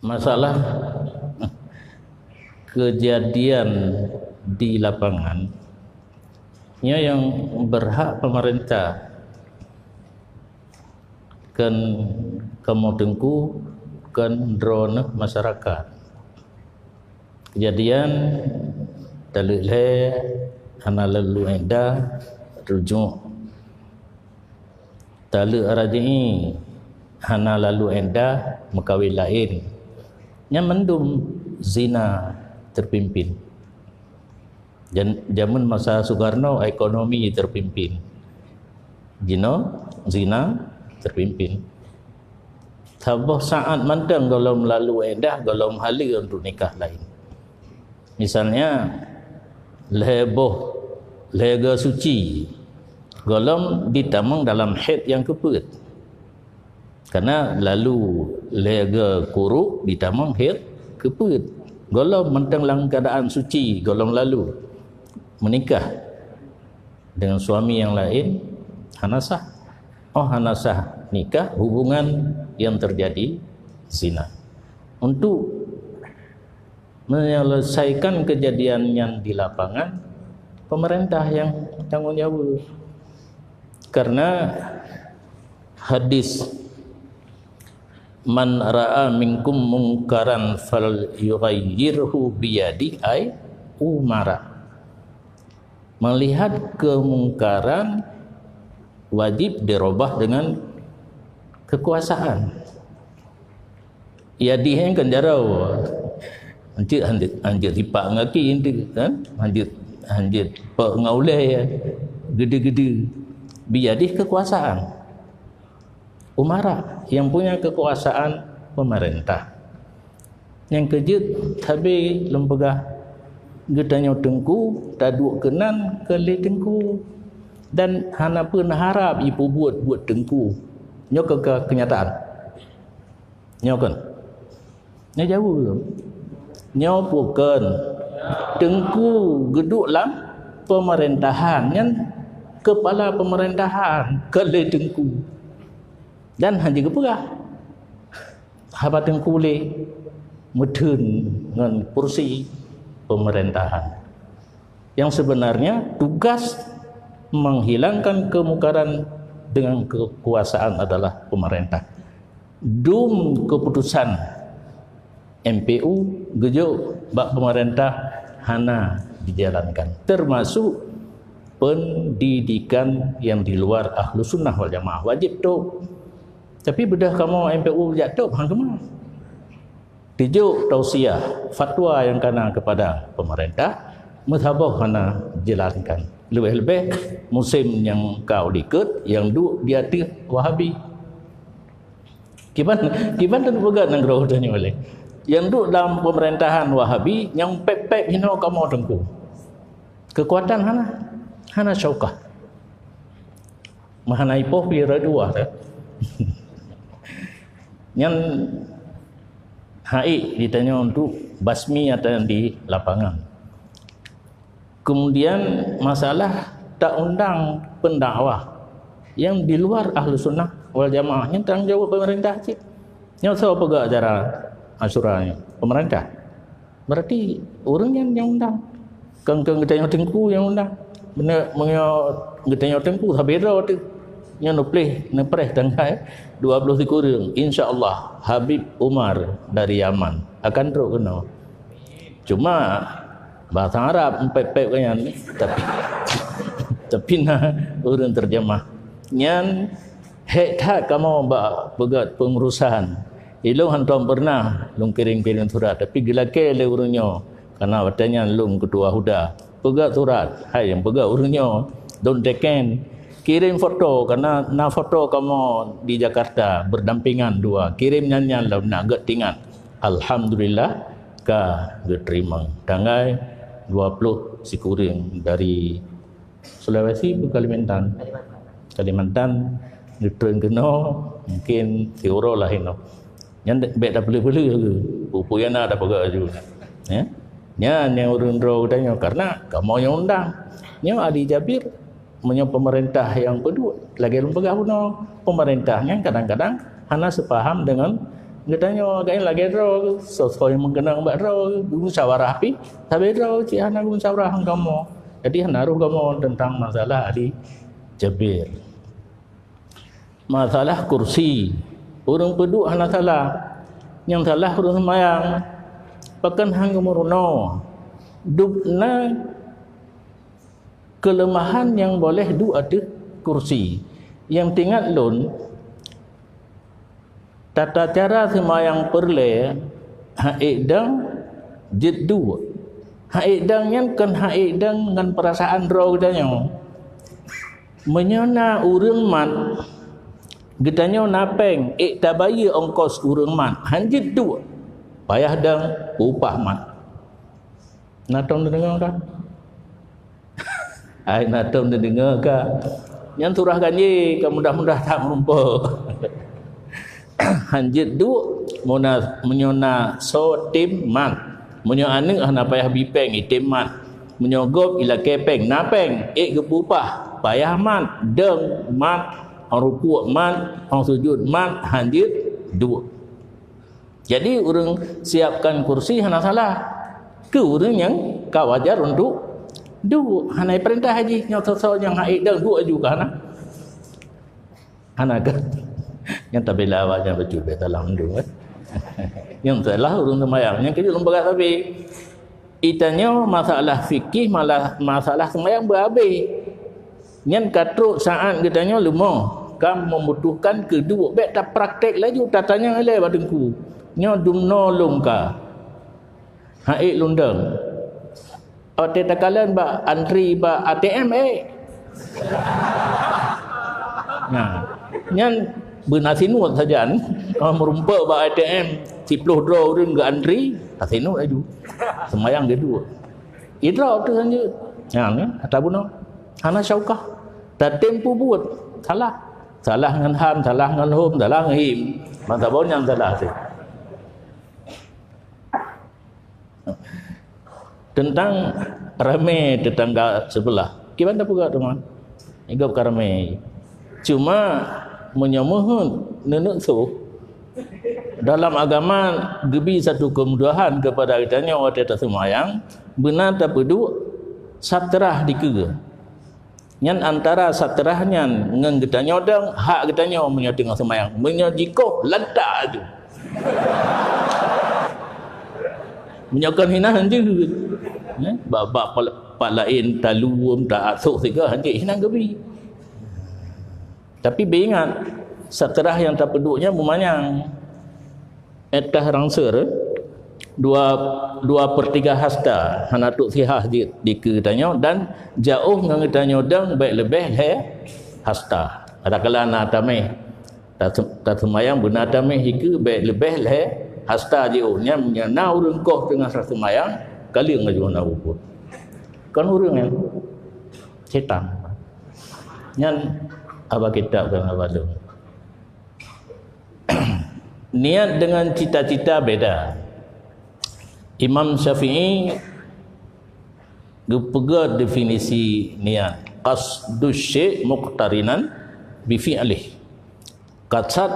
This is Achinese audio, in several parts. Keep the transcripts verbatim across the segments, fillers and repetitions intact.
Masalah kejadian di lapangan, nyoe nyang berhak pemerintah, kon kamoe teungku, kon droeneuh masyarakat. Kejadian taleuek lhèe hana lalu iddah, rujuk. Taleuek raja'i hana lalu iddah, meukawen laén. Nyan mandum zina terpimpin. Jan-, jameun masa Soekarno ekonomi terpimpin. Jinoe zina terpimpin. Saboh saat mantong gohlom lalu iddah, gohlom haleue untuk nikah laén. Misalnya, lhèe boh, lhèe goe suci, gohlom ditamong dalam haid nyang keupeuet. Karena lalu lhèe goe kuruk ditamong haid keupeuet. Gohlom mantong lam keadaan suci, gohlom lalu menikah dengan suami yang lain, hana sah. Oh, hana sah nikah, hubungan yang terjadi zina. Untuk menyelesaikan kejadian nyan di lapangan, pemerintah yang tanggung jawab. Karena hadis, "Man ra'a minkum mungkaran falyughayyirhu biyadih," ai umara. Melihat kemungkaran wajib dirubah dengan kekuasaan. Yadih nyan kan jaroe. Hanjeuet, hanjeuet, hanjeuet sipak ngon gaki, kan? Hanjeuet, hanjeuet pok ngon ulèe, ya. Gede-gede. Biyadih kekuasaan. Umara yang punya kekuasaan pemerintah. Nyang keujeuet sabe lôn peugah, geutanyoe teungku taduek keunan keu lé teungku dan hana peureunah harab jipeubuet buet teungku. Nyoe keu, keu, keunyataan. Nyoe kon. Nyoe jaweueb. Nyoe bukon teungku geuduek lam pemerintahan nyan, kepala pemerintahan kon lé teungku. Dan hana geupeugah haba teungku lé meutheun ngon kursi pemerintahan. Yang sebenarnya tugas menghilangkan kemungkaran dengan kekuasaan adalah pemerintah. Dum keputusan M P U geujok bak pemerintah hana dijalankan, termasuk pendidikan yang di luar Ahlus Sunnah wal Jamaah. Wajib top. Tapi beudôh kamoe M P U jak top, hana keumah. Dijok tausiah, fatwa nyang kana kepada pemerintah, meusaboh hana dijalankan. Leubeh-leubeh musim nyang ka likot nyang duek di ateueh Wahabi. Kiban, kiban tapeugah nanggroe tanyoe lé. Nyang duek dalam pemerintahan Wahabi nyang pép-pép hinoe kamoe teungku. Kekuatan hana, hana syaukah. Meuhana ipoh pih rot dua teuh. Nyan haiek ditanyoe untuk basmi atau di lapangan. Kemudian masalah tak undang pendakwah yang di luar Ahlus Sunnah wal Jamaah, nyan tanggung jawab pemerintah cit. Nyoe soe peugah acara Asyura nyoe? Pemerintah. Berarti ureuëng nyan nyang undang. Kon, kon geutanyoe teungku nyang undang. Beuna meunyoe geutanyoe teungku sabe droe teuh. Nyoe neupléh, neupreh tanggai dua puluh sikureueng. Insya Allah Habib Umar dari Yaman akan trok keunoe. Cuma bahasa Arab empet-pet nyan, tapi tapi na ureuëng terjemah. Nyan hék that kamoe bak peugét pengurusan. Ilôn hantom pernah lôn kirim-kirim surat, tapi geulakée lé ureuëng nyoe, karena watée nyan lôn ketua HUDA. Peugét surat, hai nyang peugét ureuëng nyoe, lôn teken. Kirim foto, karena na foto kamoe di Jakarta berdampingan dua. Kirim nyan-nyan lom nak gét tingat. Alhamdulillah ka geuteurimong. Tanggai dua puluh sikureueng dari Sulawesi beu Kalimantan. Kalimantan geutreun keunoe, mungkin siuroe lah inoe. Nyan bék tapeuleueh-peuleueh lagée peue-peue nyang na tapeugah laju. Ya. Nyan nyang ureuëng droe geutanyoe karena kamoe nyang undang. Nyoe Ali Jabir meunyoe pemerintah nyang peuduek lagée lôn peugah bunoe, pemerintah nyan kadang-kadang hana seupaham dengan Geutanyoe agak lagée droe, soe-soe nyang meukeunong bak droe, geumusyawarah pih sabe droe, cit hana geumusyawarah ngon kamoe. Jadi hana rôh kamoe teuntang masalah Ali Jabir. Masalah kursi, ureuëng peuduek hana salah. Nyang salah ureuëng seumayang, pakon han geumeurunoe. Dubna keuleumahan nyang boleh duek ateueh kursi. Nyang teuingat lôn, tata cara seumayang peureulée, ha'ék dong jeuet duek. Ha'ék dong nyan kon ha'ék dong ngon peurasaan droe geutanyoe. Meunyoe na ureuëng mat, geutanyoe na péng, ék tabayeue ongkos ureuëng mat, han jeuet duek. Payah dong, upah mat. Na tom neudeungoe ka? Ai, na tom neudeungoe ka? Nyan surah ganjé, ka mudah-mudah that meurumpok. Han jeuet duek, muna-, meunyoe na soe tem mat. Meunyoe aneuëk hana payah bi péng, item mat. Meunyoe gob ilakée péng, na péng, ék geupeu upah, payah mat, dong mat, hong rukuk mat, hong sujud mat, han jeuet duek. Jadi, ureuëng siapkan kursi hana salah. Keu ureuëng nyang ka wajar untuk duek. Hana ipeurintah jih, nyoe soe-soe nyang haiek dong duek aju ka hana. Hana ka. Nyang tabila awak nyang bacut bek salah mandum, kan? Nyang salah ureuëng seumayang, nyang keujeuet lôn peugah sabe. Itanyoe masalah fikih, malah masalah seumayang beuhabéh. Nyan ka trok saát geutanyoe leumoh, ka membutuhkan keu duek. Bék tapraktek laju, tatanyong ilée bak teungku. Nyoe dumnoe lôn ka. Haiek lôn dong. Watée takalon bak antri bak A T M, eh. Nah, nyan beuna sinuet sajan. Oh, meurumpok bak A T M, siplôh droe ureuëng geuantri, tasinuet laju. Seumayang geuduek. Idroe tu hanjeuet. Nyan, ya, ata bunoe. Hana syaukah. Tatem peubuet. Salah. Salah ngon ham, salah ngon hom, salah ngon him. Ban saboh nyan salah tu. Teuntang ramé teutangga seubeulah. Kiban tapeugah teuma? Igop ka ramé. Cuma meunyoe meuheuet neuneuk soh, dalam agama geubi satu keumudahan keupada geutanyoe watée taseumayang, beuna tapeuduek satrah dikeue. Nyan antara satrah nyan ngon geutanyoe dong, hak geutanyoe meunyoe teungoh seumayang. Meunyoe jikoh, lantak aju. Meunyoe kon hinan jeuet. Eh, bak, bak pal-, pat laén taleuem, taasok sigoe, hanjeuet hinan geubi. Tapi beuingat, satrah nyang tapeuduek nyan beumanyang. Étah rangseur, dua, dua per tiga hasta, hana trok sihah jeuet dikeue tanyoe dan jaoh ngon geutanyoe dong bék leubeh lhée hasta. Kadang-kadang na tameh, ta-, taseumayang beuna tameh dikeue bék leubeh lhée hasta jiôh. Nyan, nyan na ureuëng koh teungoh taseumayang, kaleueng laju hana peubuet. Kon ureuëng nyan, setan. Nyan haba kitab kon haba lôn. Niat dengan cita-cita beda. Imam Syafi'i geupeugah definisi niat, qasdus syai' muqtarinan bi fi'lih. Kasad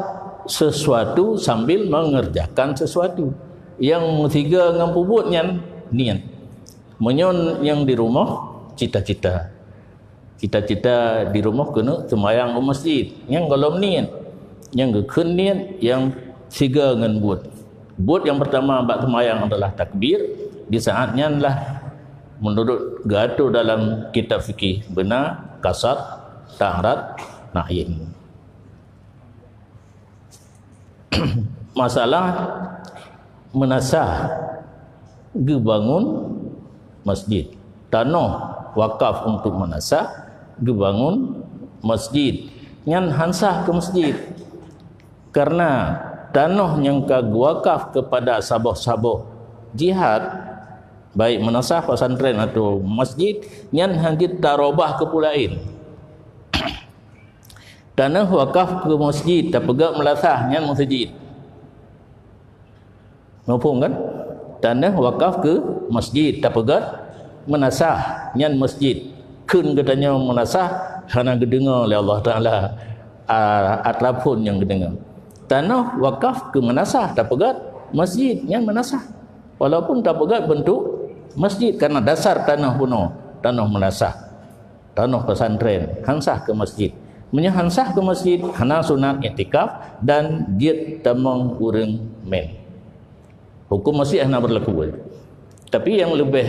sesuatu sambil mengerjakan sesuatu. Nyang meusigoe ngon peubuet nyan niat. Meunyoe nyang di rumoh, cita-cita. Cita-cita di rumoh keuneuk seumayang u masjid. Nyang gohlom niet. Nyang geukheun niet nyang sigoe ngon buet. Buet nyang peurtama bak seumayang adalah takbir. Di saát nyan lah, meunurot geuatur dalam kitab fikih, beuna kasad, ta'arad, na'in. Masalah meunasah geubangun masjid. Tanoh wakaf untuk meunasah geubangun masjid. Nyan han sah keu masjid. Karena tanoh nyang ka geuwakaf keupada saboh-saboh jihad, baik meunasah pesantren atau masjid, nyan han jeuet tarobah keu peue laén. Tanoh wakaf keu masjid, tapeugét meulasah, nyan masjid. Muphom kan? Tanoh wakaf keu masjid, tapeugét meunasah, nyan masjid. Kheun geutanyoe meunasah, hana geudeungoe lé Allah Taala, a, atra phon nyang geudeungoe. Tanoh wakaf keu meunasah, tapeugét masjid nyan meunasah. Walaupun tapeugét beuntuk masjid, karena dasar tanoh bunoe, tanoh meunasah, tanoh pesantren, han sah keu masjid. Meunyoe han sah keu masjid, hana sunat iktikaf dan jeuet tamong ureuëng mén. Hukum masjid hana berlaku. Tapi yang lebih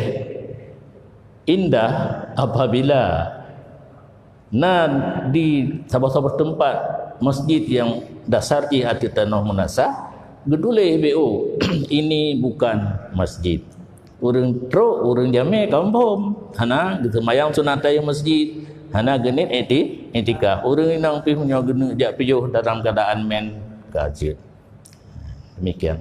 indah apabila na di saboh-saboh tempat masjid yang dasar jih ateueh tanoh meunasah, geutuléh B O, "Ini bukan masjid." Ureuëng trok, ureuëng jamé ka muphom. Hana geuseumayang sunat tahiyatul masjid, hana geuniet ikti-, iktikaf. Ureuëng inong pih meunyoe geuneuk jak piôh dalam keuadaan mén ka jeuet. Demikian.